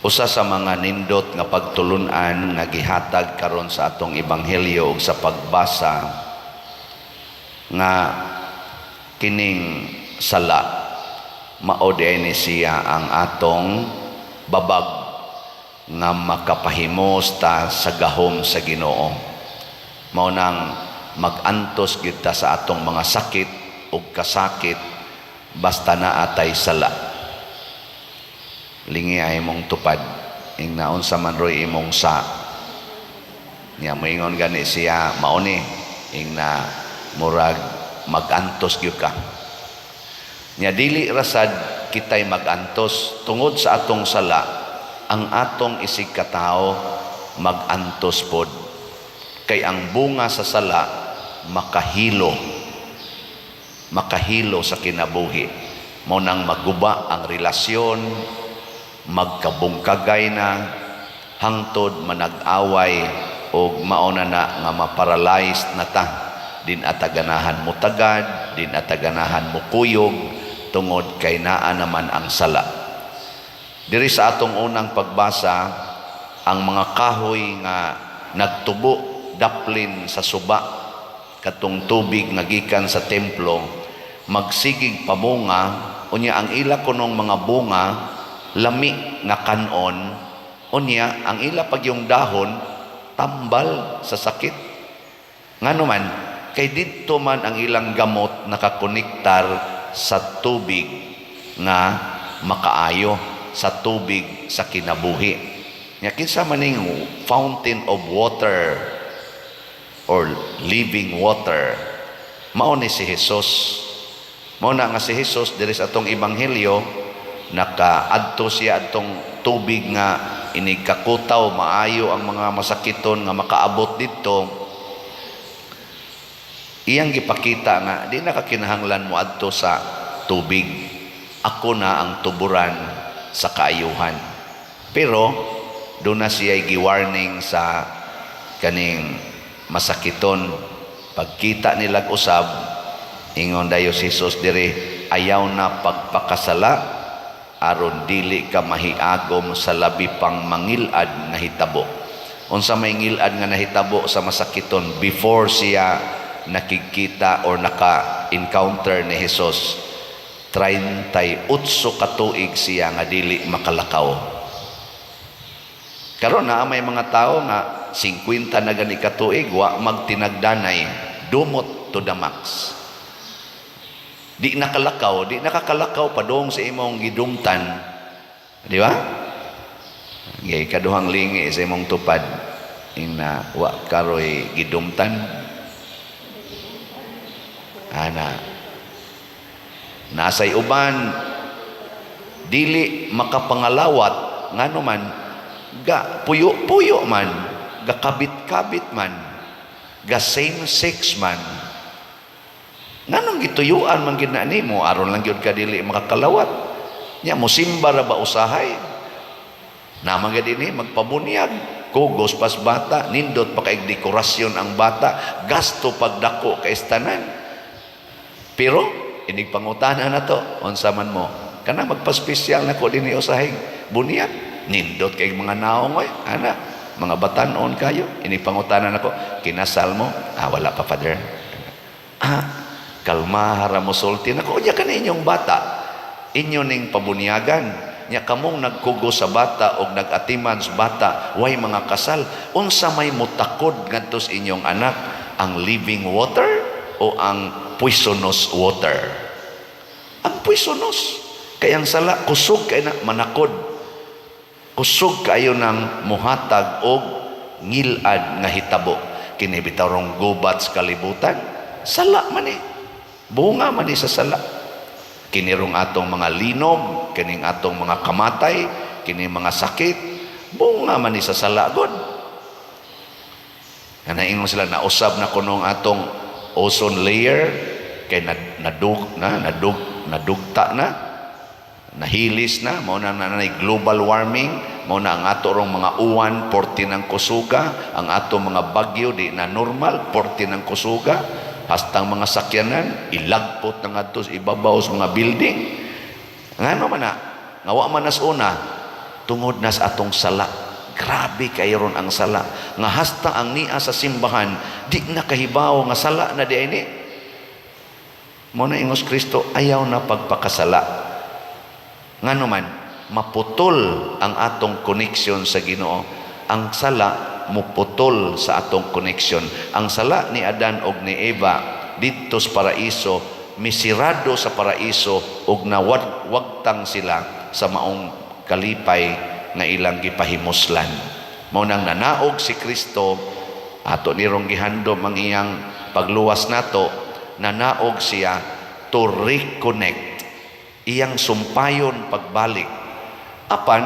Usa sa mga nindot nga pagtulunan nga gihatag karon sa atong ebanghelyo ug sa pagbasa nga kining sala mao diay ni siya ang atong babag nga makapahimos ta sa gahom sa Ginoo. Mao nang mag-antos gyud ta sa atong mga sakit ug kasakit basta naa tay sala. Lingi ay imong tupad, ing naunsa man roy imong sa niya, moingon gani siya, mao ni ing na murag mag-antos gyud ka. Nya dili rasad kitay mag-antos tungod sa atong sala, ang atong isig katao mag-antos pod. Kay ang bunga sa sala makahilo. Makahilo sa kinabuhi. Mao nang maguba ang relasyon, magkabungkagay na, hangtod manag-away og mao na na nga maparalyzed na ta. Di na ta ganahan mo tagad, di na ta ganahan mo kuyog tungod kay naa naman ang sala. Diri sa atong unang pagbasa, ang mga kahoy nga nagtubo daplin sa suba, katong tubig nga gikan sa templo, magsigig pamunga, unya ang ila kunong mga bunga lami nga kanon, unya ang ila pagyong dahon tambal sa sakit. Ngano man? Kay didto man ang ilang gamot nakakonektar sa tubig nga makaayo, sa tubig sa kinabuhi. Nya kinsa man ning fountain of water or living water? Mao ni si Jesus. Mao na nga si Jesus diri sa atong ebanghelyo, nakaadto siya adtong tubig nga inig kakutaw, maayo ang mga masakiton nga makaabot didto. Iyang gipakita nga di na kakinahanglan mo adto sa tubig, ako na ang tuburan sa kaayuhan. Pero doon na siya gi-warning sa kaning masakiton. Pagkita nila usab, ingon dayo si Jesus diri, "Ayaw na pagpakasala aron dili ka mahiagom sa labi pang mangilad nga hitabo." Unsa may ngilad nga nahitabo sa masakiton before siya nakikita or naka-encounter ni Jesus? 38 ka tuig siya nga dili makalakaw. Karon na may mga tao nga 50 na gani ka tuig wa magtinagdanay, dumot to the max. Di nakalakaw, di nakakalakaw padung sa imong gidumtan. Di ba? Gay kaduhang lingi sa imong tupad ing na wa karoy gidumtan. Ana. Nasay uban dili makapangalawat, ngano man? Ga puyo-puyo man, ga kabit-kabit man, ga same sex man. Nganong gituyuan man gid na nimo? Aron lang gyud ka dili makakalawat. Nya mosimba ra ba usahay? Naman gid ini magpabunyag, kugos pas bata, nindot pa kay dekorasyon ang bata, gasto pagdako kay tanan. Pero inig pangutana na to, unsa man mo? Kana magpa-espesyal na ko dinhi usahay bunyag, nindot kay mga naong oy, ana, mga batanon kayo. Inig pangutana nako, kinasal mo? "Ah, wala pa, Father." Ah, kalma ra mo sulti nako. Unya kani inyong bata, inyo ning pabunyagan. Nya kamong nagkugo sa bata og nag-atiman sa bata, way mga kasal, unsa may mutakod ngadto sa inyong anak, ang living water o ang poisonous water? Ang poisonous. Kay ang sala kusog kay na manakod. Kusog kayo ng muhatag og ngilad nga hitabo. Kini bitaw rong gubat sa kalibutan, sala man eh. Bunga man eh sa sala. Kini rong atong mga linog, kining atong mga kamatay, kini mga sakit, bunga man ni sa sala god. Nga naingon sila, nausab na kunong atong ozone layer kay nadug na, nadugta na, nahilis na, mao na na global warming, mao na ang ato rong mga uwan porti ng kusuga, ang ato mga bagyo di na normal, porti ng kusuga, hastang mga sakyanan ilagpot na ngadto sa ibabaw sa mga building. Ngano man na nga wa man nas una? Tungod na sa atong sala. Grabe kay ron ang sala. Nga hasta ang nia sa simbahan, di na kahibaw nga sala na di ini. Mao na ingos Kristo, ayaw na pagpakasala. Ngano man, maputol ang atong connection sa Ginoo. Ang sala muputol sa atong connection. Ang sala ni Adan og ni Eva didto sa paraiso, misirado sa paraiso ug nawagtang sila sa maong kalipay nga ilang gipahimuslan. Mao nang nanaog si Kristo, ato nirong gihandom ang iyang pagluwas nato, nanaog siya to reconnect, iyang sumpayon pagbalik. Apan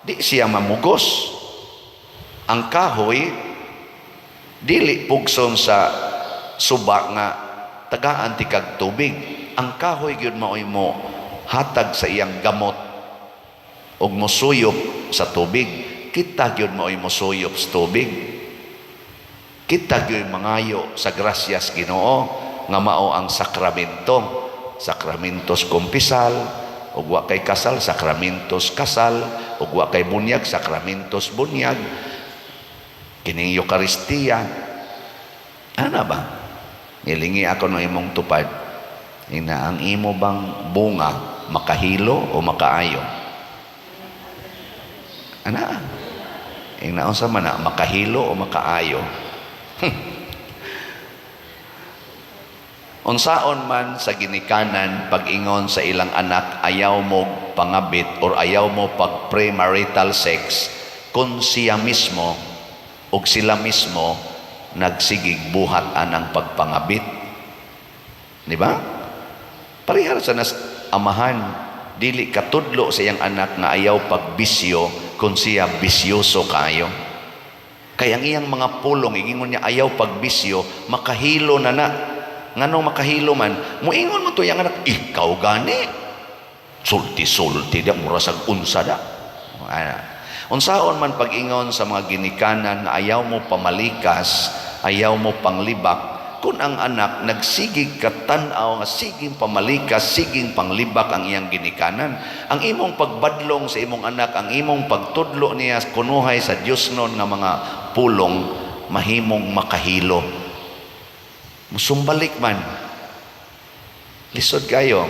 di siya mamugos. Ang kahoy dili pugson sa suba nga tagaan ti kag tubig. Ang kahoy gyud maoy mo hatag sa iyang gamot ug mosuyop sa tubig. Kita gyud maoy mosuyop sa tubig. Kita gyud mangayo sa grasyas Ginoo nga mao ang sakramento. Sakramentos kumpisal, ug wa kay kasal, sakramentos kasal, ug wa kay bunyag, sakramentos bunyag. Kining Eukaristiya. Ana ba? Nilingi ako ng imong tupad. Ina ang imo bang bunga makahilo o makaayo? Ana? Ina, unsa man na, makahilo o makaayo? Unsaon man sa ginikanan pag-ingon sa ilang anak, ayaw mo pangabit or ayaw mo pag premarital sex, kung siya mismo o sila mismo nagsigig buhat anang pagpangabit? Di ba? Parehar sa nas amahan, dili katudlo sa iyang anak nga ayaw pagbisyo kung siya bisyoso kaayo. Kay ang iyang mga pulong, igingon niya ayaw pagbisyo, makahilo na na. Ngano makahilo man? Muingon mo to iyang anak, ikaw gani. Sulti-sulti da, mura sag unsa da. Ana. Unsaon man pag-ingon sa mga ginikanan nga ayaw mo pamalikas, ayaw mo panglibak, kung ang anak nagsigig katan-aw nga siging pamalikas, siging panglibak ang iyang ginikanan? Ang imong pagbadlong sa imong anak, ang imong pagtudlo niya kunuhay sa Dios nun nga mga pulong, mahimong makahilo. Musumbalik man. Lisod kayo.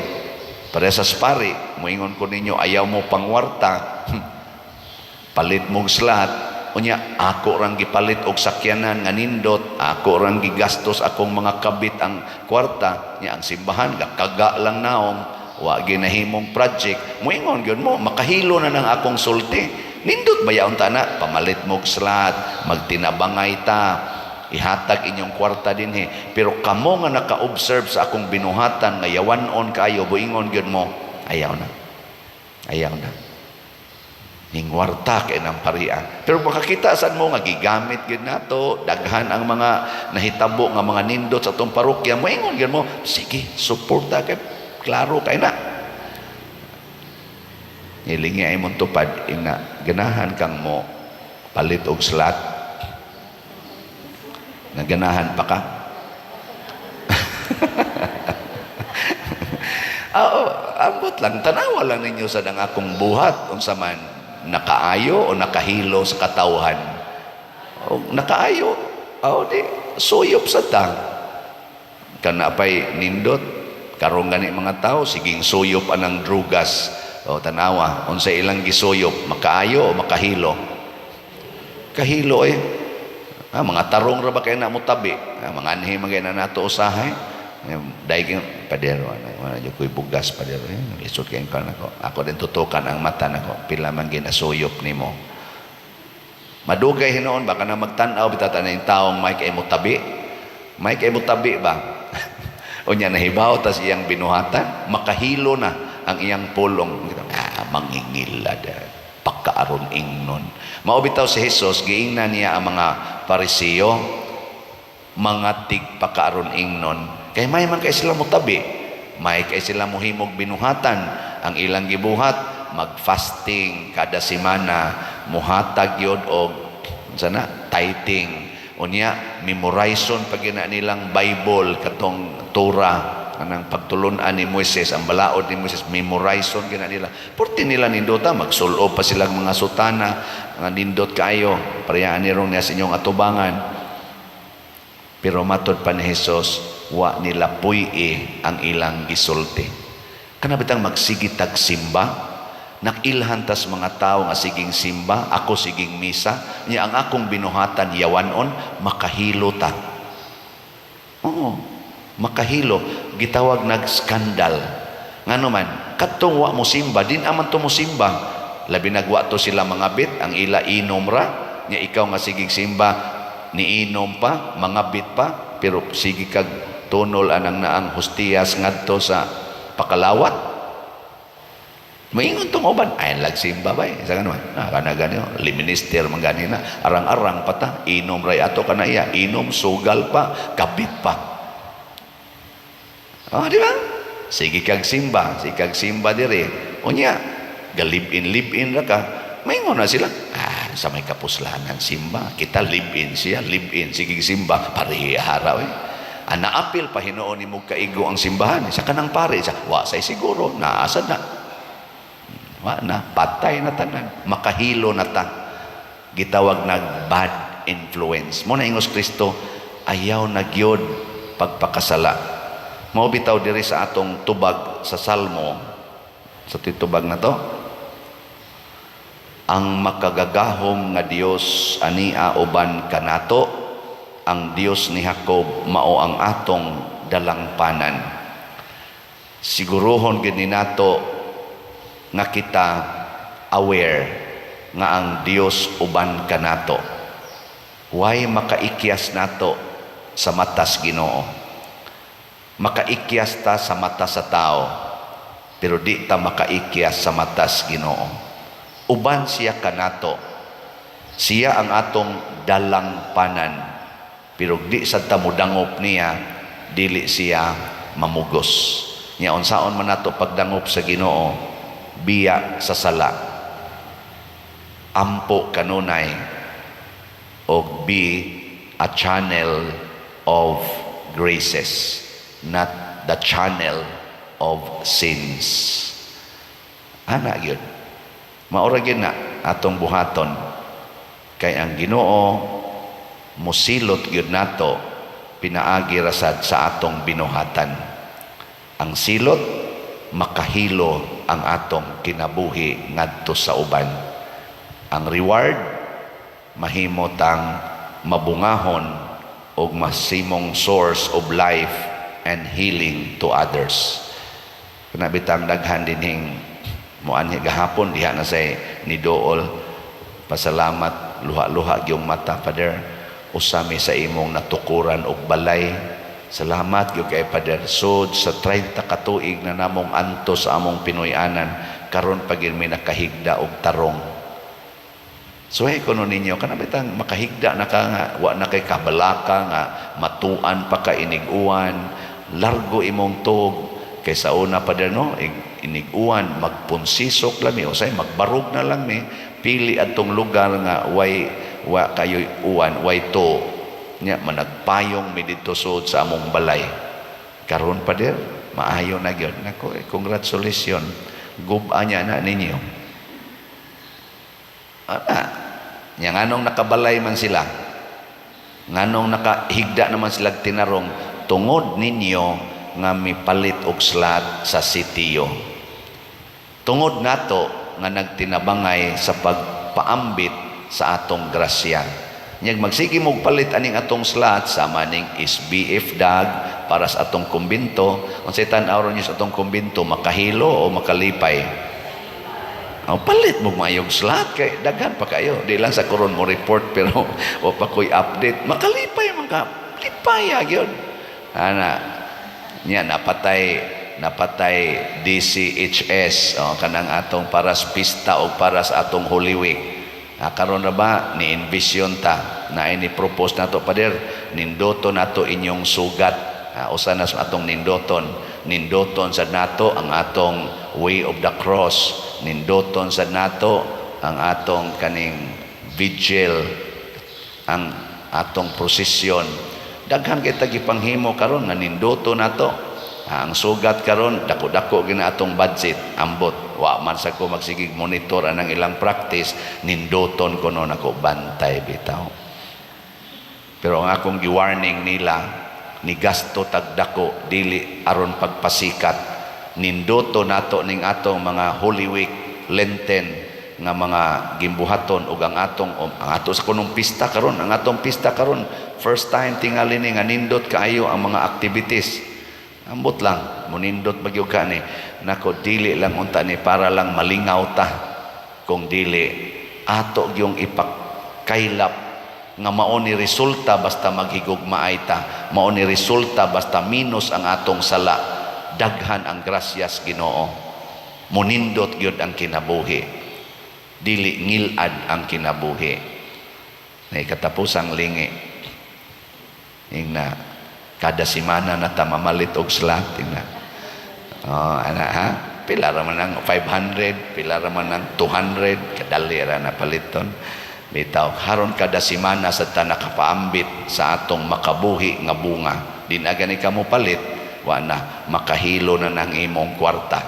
Pare sa pari, muingon ko ninyo, ayaw mo pangwarta, palit mong slot, unya ako rang gipalit og sakyanan nga nindot, ako rang gigastos akong mga kabit ang kwarta, nya ang simbahan gakaga lang naong, wa ginahimong project, muingon gyud mo, makahilo na nang akong sulti. Nindot ba yaon ta na? Pamalit mog slot, magtinabangay ta, ihatag inyong kwarta dinhi. Pero kamo nga naka-observe sa akong binuhatan nga yawan-on kayo, buingon gyud mo, ayaw na. Ayaw na. Ningwarta kay ng parian. Pero makakita sad mo nga gigamit gyud nato, daghan ang mga nahitabo nga mga nindot sa atong parokya, moingon gyud mo, sige, suporta kay klaro kay na. Nilingi ay mong tupad, ina, ganahan kang mo palit og slot? Naganahan pa ka? Oo, ambot lang. Tanawa lang ninyo sa dang akong buhat. Unsa man, nakaayo o nakahilo sa katawhan? O, nakaayo, o di, suyop sa tang. Kana pa'y nindot, karong gani mga tao, siging suyop anang drugas. O tanawa, unsa ilang gisuyop, makaayo o makahilo? Kahilo eh. Ah, mga tarong ra ba kay na mo tabi? Ah, mga anhi man kay na nato usahay. Dahil padero, ano, wala jud ko'y bugas, padero. Eh, lisod kay kan ako. Ako din tutukan ang mata nako. Pila man ginasuyop nimo. Madugay hinuon baka na magtan-aw bitaw tanan taong may kay mo tabi. May kay mo tabi ba? Unya nahibaw tas iyang binuhatan, makahilo na ang iyang pulong. Ah, mangingilad. Pagkaaron ingnon. Mao bitaw si Jesus, giingnan niya ang mga Pariseo, mga tigpakaaron ingnon. Kay may man kay sila motabi, may kay sila mohimog binuhatan. Ang ilang gibuhat, mag-fasting kada semana, muhatag yod og sana tithing. Unya memorizon pag na nilang Bible katong Torah. Anang pagtulunan ni Moises, ang balaod ni Moises, memorizon gina nila. Porti nila nindota, magsulob pa silang mga sutana, nga nindot kaayo, parehas ni rong niya sa inyong atubangan. Pero matod pa ni Jesus, wa nila puy-i ang ilang gisulti. Kana bitang magsige tag simba, nakilhan tas mga tao nga siging simba, ako siging misa, niya ang akong binuhatan yawanon, makahilo ta. Oo, makahilo, gitawag nag skandal. Ngano man, kadtong wa mo simba, din aman to mo simba. Labi nagwa to sila mga bit, ang ila inom ra, nya ikaw nga sigig simba, niinom pa, mga bit pa, pero sige kag tunol anang naang hustiyas ngadto sa pakalawat. Maingon tong uban, ay lag simba bay. Sa ganun, ah, kana gani, liminister man gani na, arang-arang pa ta, inom ray ato kana iya, inom sugal pa, kabit pa. Oh, di ba? Sige kag simba, sige kag simba dire. Unya, ga live-in live-in ra ka. Maingon na sila. Ah, sa may kapuslanan simba, kita live-in siya, live-in sige simba, parehara we. Ah, naapil pa hinuon nimo kaigo ang simbahan sa kanang pare sa wa say siguro naasa na. Wa na, patay na tanan, makahilo na ta. Gitawag nag bad influence. Mo na ingos Kristo, ayaw na gyud pagpakasala. Mao bitaw diri sa atong tubag sa Salmo, sa titubag na to, ang makagagahom nga Dios ania uban kanato, ang Dios ni Jacob mao ang atong dalangpanan. Siguruhon gid ni nato nga kita aware nga ang Dios uban kanato. Way makaikyas nato sa matas Ginoo. Makaikyas ta sa mata sa tao, pero di ta makaikyas sa matas Ginoo. Uban siya kanato. Siya ang atong dalangpanan. Pero di sa ta modangop niya, dili siya mamugos. Nya unsaon man nato pagdangop sa Ginoo, biya sa sala. Ampo kanunay og be a channel of graces, not the channel of sins. Ana gyud. Maura gyud na atong buhaton kay ang Ginoo musilot gyud nato pinaagi rasad sa atong binuhatan. Ang silot, makahilo ang atong kinabuhi ngadto sa uban. Ang reward, mahimo tang mabungahon og masimong source of life and healing to others. Kana bitang daghan dinhing moanhi gahapon diha na say ni Dool, pasalamat, luha-luha gyung mata, "Father, usa mi sa imong natukuran og balay. Salamat gyud kay Father. Sud sa 30 ka tuig na namong antos sa among Pinoy-anan, karon pa gyud mi nakahigda og tarong." Suhay ko no ninyo, kana bitang makahigda na ka nga, wa na kay kabalaka nga matuan pa ka inig-uwan, largo imong tuog, kay sa una pa no, inig-uwan, magpunsisok lang mi, usay magbarog na lang mi, pili atong lugar nga way wa kayo'y uwan, way to. Nya managpayong mi didto sud sa among balay. Karon pa dir, maayo na gyud. Nako, eh, congratulations. Guba niya na ninyo. Ana, nya nganong nakabalay man sila? Nganong nakahigda naman sila tinarong? Tungod ninyo nga mipalit og slot sa sitiyo. Tungod nato nga nagtinabangay sa pagpaambit sa atong grasya. Nyag magsige mo palit aning atong slot sa maning SBF dag para sa atong kumbinto. Unsay tan-aw niyo sa atong kumbinto, makahilo o makalipay? Oh, palit mo mayog slot kay daghan pa kayo. Di lang sa koron mo report pero o pa ko'y update. Makalipay man ka. Lipaya gyud. Ana niya napatay napatay DCHS, oh, kanang atong para sa pista o para sa atong Holy Week. Ah, karon na ba ni envision ta na ini propose nato, "Pader, nindoto nato inyong sugat." Ah, usa na sa atong nindoton, nindoton sa nato ang atong Way of the Cross, nindoton sa nato ang atong kaning vigil, ang atong prosesyon. Daghan kay ta gipanghimo karon nga nindoto nato. Ah, ang sugat karon, dako-dako gina atong budget. Ambot, wa man sa ko magsigig monitor anang ilang practice, nindoton ko no nako, bantay bitaw. Pero ang akong gi-warning nila, ni gasto tagdako dili aron pagpasikat, nindoto nato ning atong mga Holy Week, Lenten nga mga gimbuhaton ug ang ato sa kunong pista karon, ang atong pista karon, first time tingali ni nga nindot kaayo ang mga activities. Ambot lang, munindot magyud ka ni nako, dili lang unta ni para lang malingaw ta, kung dili ato gyung ipakaylap nga mao ni resulta basta maghigugmaay ta, mao ni resulta basta minus ang atong sala, daghan ang grasyas Ginoo, munindot gyud ang kinabuhi, dili ngilad ang kinabuhi. Na katapusang lingi, ingna kada simana na ta mamalit og slot, ingna, oh, ana ha, pila ra man ang 500, pila ra man ang 200, kadali ra na paliton bitaw. Haron kada simana sa ta nakapaambit sa atong makabuhi nga bunga. Di na gani ka mo palit, wa na makahilo na ng imong kwarta.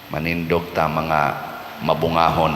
Manindog ta, mga mabungahon.